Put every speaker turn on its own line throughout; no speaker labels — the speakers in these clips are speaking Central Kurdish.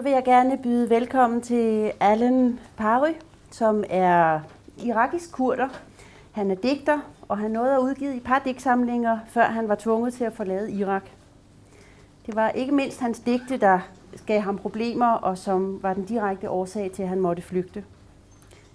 Så vil jeg gerne byde velkommen til Alan Pary, som er irakisk kurder. Han er digter, og han nåede at udgive et par digtsamlinger, før han var tvunget til at forlade Irak. Det var ikke mindst hans digte, der gav ham problemer, og som var den direkte årsag til, at han måtte flygte.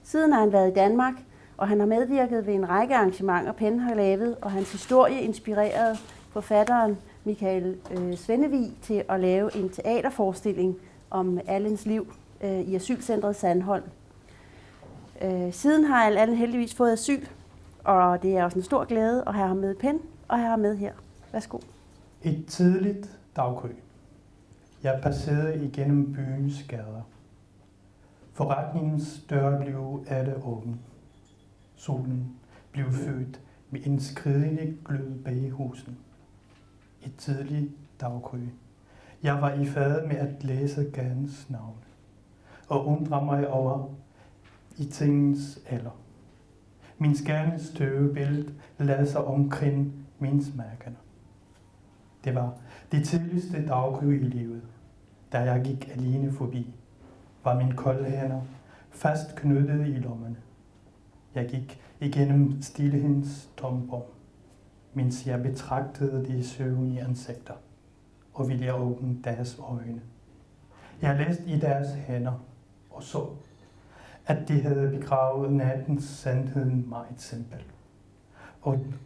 Siden har han været i Danmark, og han har medvirket ved en række arrangementer, PEN har lavet, og hans historie inspirerede forfatteren Michael Svennevig til at lave en teaterforestilling om Alens liv i asylcentret Sandholm. Siden har Allen heldigvis fået asyl, og det er også en stor glæde at have ham med i PEN og have ham med her. Værsgo.
Et tidligt daggry. Jeg passerede igennem byens gader. Forretningens dør blev atter åben. Solen blev født med en skridende glød bag husen. Et tidligt daggry. Jeg var i færd med at læse gadens navn og undre mig over i tingens alder. Min skærens tøve billede lagde sig omkring mindesmærkerne. Det var det tidligste daggry i livet. Da jeg gik alene forbi, var mine kolde hænder fast knyttet i lommerne. Jeg gik igennem stillhedens tomrum, mens jeg betragtede de søvnige ansigter og ville åbne deres øjne. Jeg læste i deres hænder og så, at de havde begravet nattens sandhed meget simpelt,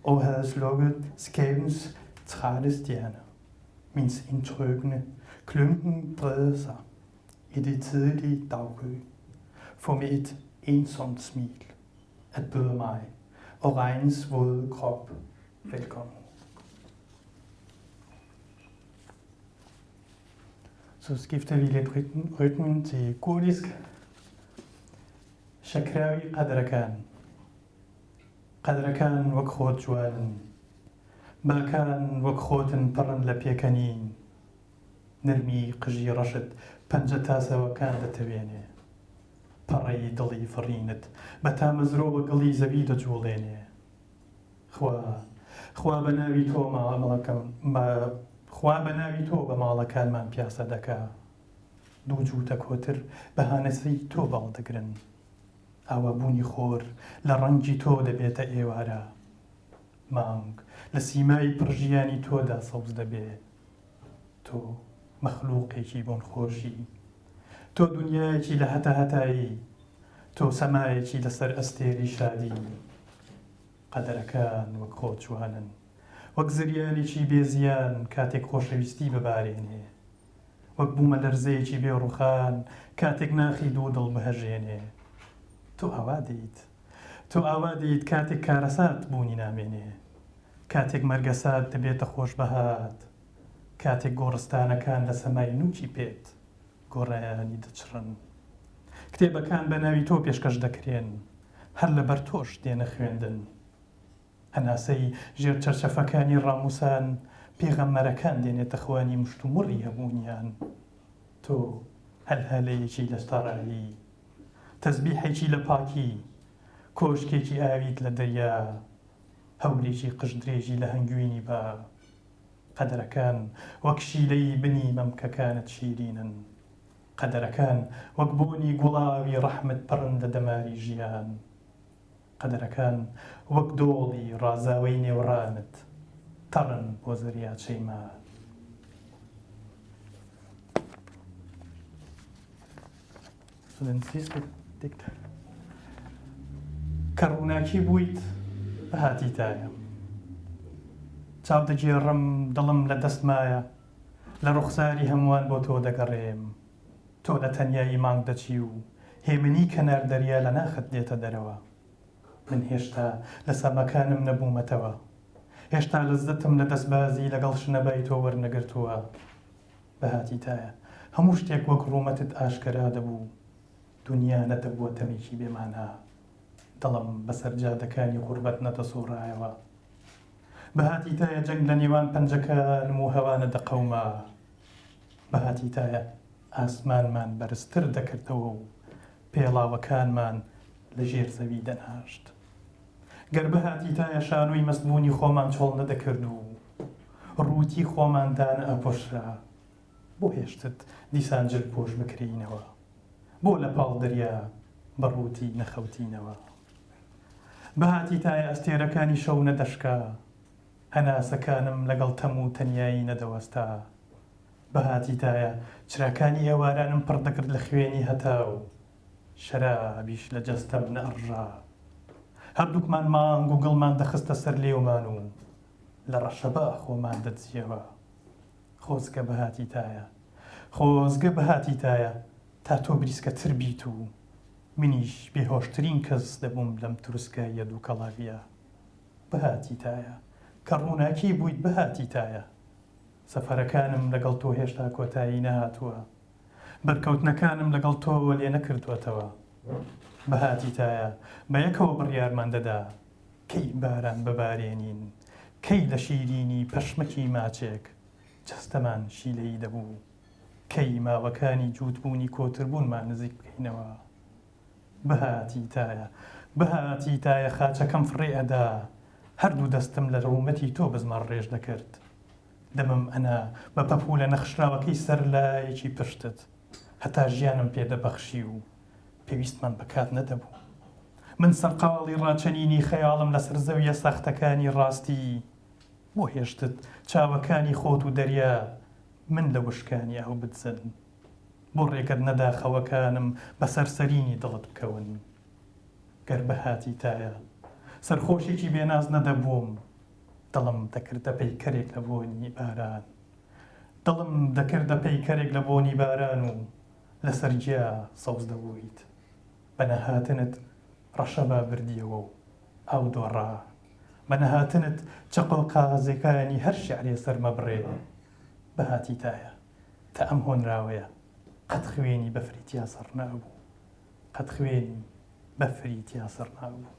og havde slukket skæbnens trætte stjerner, mens indtrykkende klynken bredte sig i det tidlige daggry, for med et ensomt smil at byde mig og regnens våde krop velkommen. Så skifter vi lidt rytmen til kurdisk. Shakrawi qadраkan. Qadраkan wak khot jwalan. Bakan wak khoten pڕن لە پێکەنین. نەرمی قژی ڕەشت پەنجە تاسەوەکان دەتەوێنێ. پەڕەی دڵی فڕینت بە تامەزرۆوە گڵی زەوی دەجوڵێنێ. خوا خوا بە ناوی تۆ ماڵەکەم خوا بە ناوی تۆ بە ماڵەکانمان پیاسە دەکا. دوو جووتە کۆتر بە هانەسەی تۆ باڵ دەگرن. ئاوابوونی خۆر لە ڕەنگی تۆ دەبێتە ئێوارە. مانگ لە سیمای پڕژیانی تۆدا سەوز دەبێ. تۆ مەخلوقێکی بۆنخۆشی. تۆ دنیایەکی لە هەتاهەتایی. تۆ سەمایەکی لەسەر ئەستێری شادی. قەدەرەکان وەک خۆت جوانن. وەک زریانێکی بێ زیان کاتێک خۆشەویستی ببارێنێ. وەک بوومەلەرزەیەکی بێ ڕووخان کاتێک ناخی دوو دڵ بهەژێنێ. تۆ ئاوا دێیت. تۆ ئاوا دێیت کاتێک کارەسات بوونی نامێنێ. کاتێک مەرگەسات دەبێتە خۆشبەهات. کاتێک گۆڕستانەکان لە سەمای نووکی پێت گۆرانی دەچڕن. کتێبەکان بە ناوی تۆ پێشکەش دەکرێن. هەر لەبەر تۆش دێنە خوێندن. هەناسەی ژێر چەرچەفەکانی ڕامووسان پێغەمبەرەکان دێنێتە خوانی مشتومڕی هەبوونیان. تۆ هەلهەلەیەکی لە تەڕایی، تەزبیحێکی لە پاکی، کۆشکێکی ئاویت لە دەریا، هەورێکی قژدرێژی لە هەنگوینی با. قەدەرەکان وەک شیلەی بنی مەمکەکانت شیرینن. قەدەرەکان وەک بۆنی گوڵاوی ڕەحمت پڕن لە دەماری ژیان. قەدەرەکان وەک دۆڵی ڕازاوەی نێو ڕانت تەڕن بۆ زەریاچەی مان. کە ڕووناکی بوویت بهاتیتایە. چاو دەگێڕم دڵم لە دەست مایە. لە ڕوخساری هەمووان بۆ تۆ دەگەڕێم. تۆ لە تەنیایی مانگ دەچی و هێمنی کەنار دەریا لە ناخت دێتە دەرەوە. من هێشتا لە سامەکانم نەبوومەتەوە. هێشتا لەززەتم لە دەستبازی لەگەڵ شنەبای تۆ وەرنەگرتووە. بهاتیتایە هەموو شتێک وەک ڕوومەتت ئاشکەرا دەبوو. دونیا نەدەبووە تەمێکی بێ مانا. دڵم بەسەر جادەکانی غوربەت نەدەسووڕایەوە. بهاتیتایە جەنگ لە نێوان پەنجەکانم و هەوا نەدەقەوما. بهاتیتایە ئاسمانمان بەرزتر دەکردەوە و پێڵاوەکانمان لە ژێر زەوی دەناشت. گەر بهاتیتایە شانۆی مەستبوونی خۆمان چۆڵ نەدەکرد و ڕووتی خۆمان دانەئەپۆشرا. بۆ هێشتت دیسان جلپۆش بکرێینەوە؟ بۆ لە پاڵ دەریا بە ڕووتی نەخەوتینەوە؟ بهاتیتایە ئەستێرەکانی شەو نەدەشکا، هەناسەکانم لەگەڵ تەم و تەنیایی نەدەوەستا. بهاتیتایە چراکانی ئێوارانم پڕ دەکرد لە خوێنی هەتاو، شەرابیش لە جەستەم نەئەڕژا. هەردووکمان مانگ و گڵمان دەخستە سەر لێومان و لە ڕەشەبا خۆمان دەدزیەوە. خۆزگە بهاتیتایە. خۆزگە بهاتیتایە تا تۆ بریسکەتر بیت و منیش بێهۆشترین کەس دەبووم لەم تروسکاییە دووکەڵاوییە. بهاتیتایە. کە ڕووناکی بوویت بهاتیتایە. سەفەرەکانم لەگەڵ تۆ هێشتا کۆتایی نەهاتووە. بەرکەوتنەکانم لەگەڵ تۆ لێ نەکردووەتەوە. بهاتیتایە، بە یەکەوە بڕیارمان دەدا کەی باران ببارێنین، کەی لە شیرینی پەشمەکی ماچێک جەستەمان شیلەیی دەبوو، کەی ماوەکانی جووتبوونی کۆتربوونمان نزیک بکەینەوە. بهاتیتایە، بهاتیتایە خاچەکەم فڕێ ئەدا، هەردوو دەستم لە ڕوومەتی تۆ بزمار ڕێژ دەکرد. دەمم ئەنا بە پەپوولە نەخشراوەکەی سەر لایەکی پشتت، هەتا ژیانم پێ دەبەخشی و پێویستمان بە کات نەدەبوو. من سەرقاڵی ڕاچەنینی خەیاڵم لەسەر زەوییە ساختەکانی ڕاستی، بۆ هێشتت چاوەکانی خۆت و دەریا من لە وشکانی ئاو بدزن؟ بۆ ڕێگەت نەدا خەوەکانم بەسەر سەرینی دڵت بکەون؟ گەر بهاتیتایە، سەرخۆشێکی بێناز نەدەبووم، دڵم دەکردە پەیکەرێک لە بۆنی باران. دڵم دەکردە پەیکەرێک لە بۆنی باران و لەسەر گیا سەوز دەبوویت. بە نەهاتنت ڕەشەبا بردیەوە و ئاو دۆڕا. بە نەهاتنت چەقۆ قازەکانی هەر شیعرێ سەرمەبڕێ بهاتیتایە. تا ئەم هۆنراوەیە قەت خوێنی بەفری تیا سڕ نەئەبوو. قەت خوێنی بەفری تیا سڕ نەئەبوو.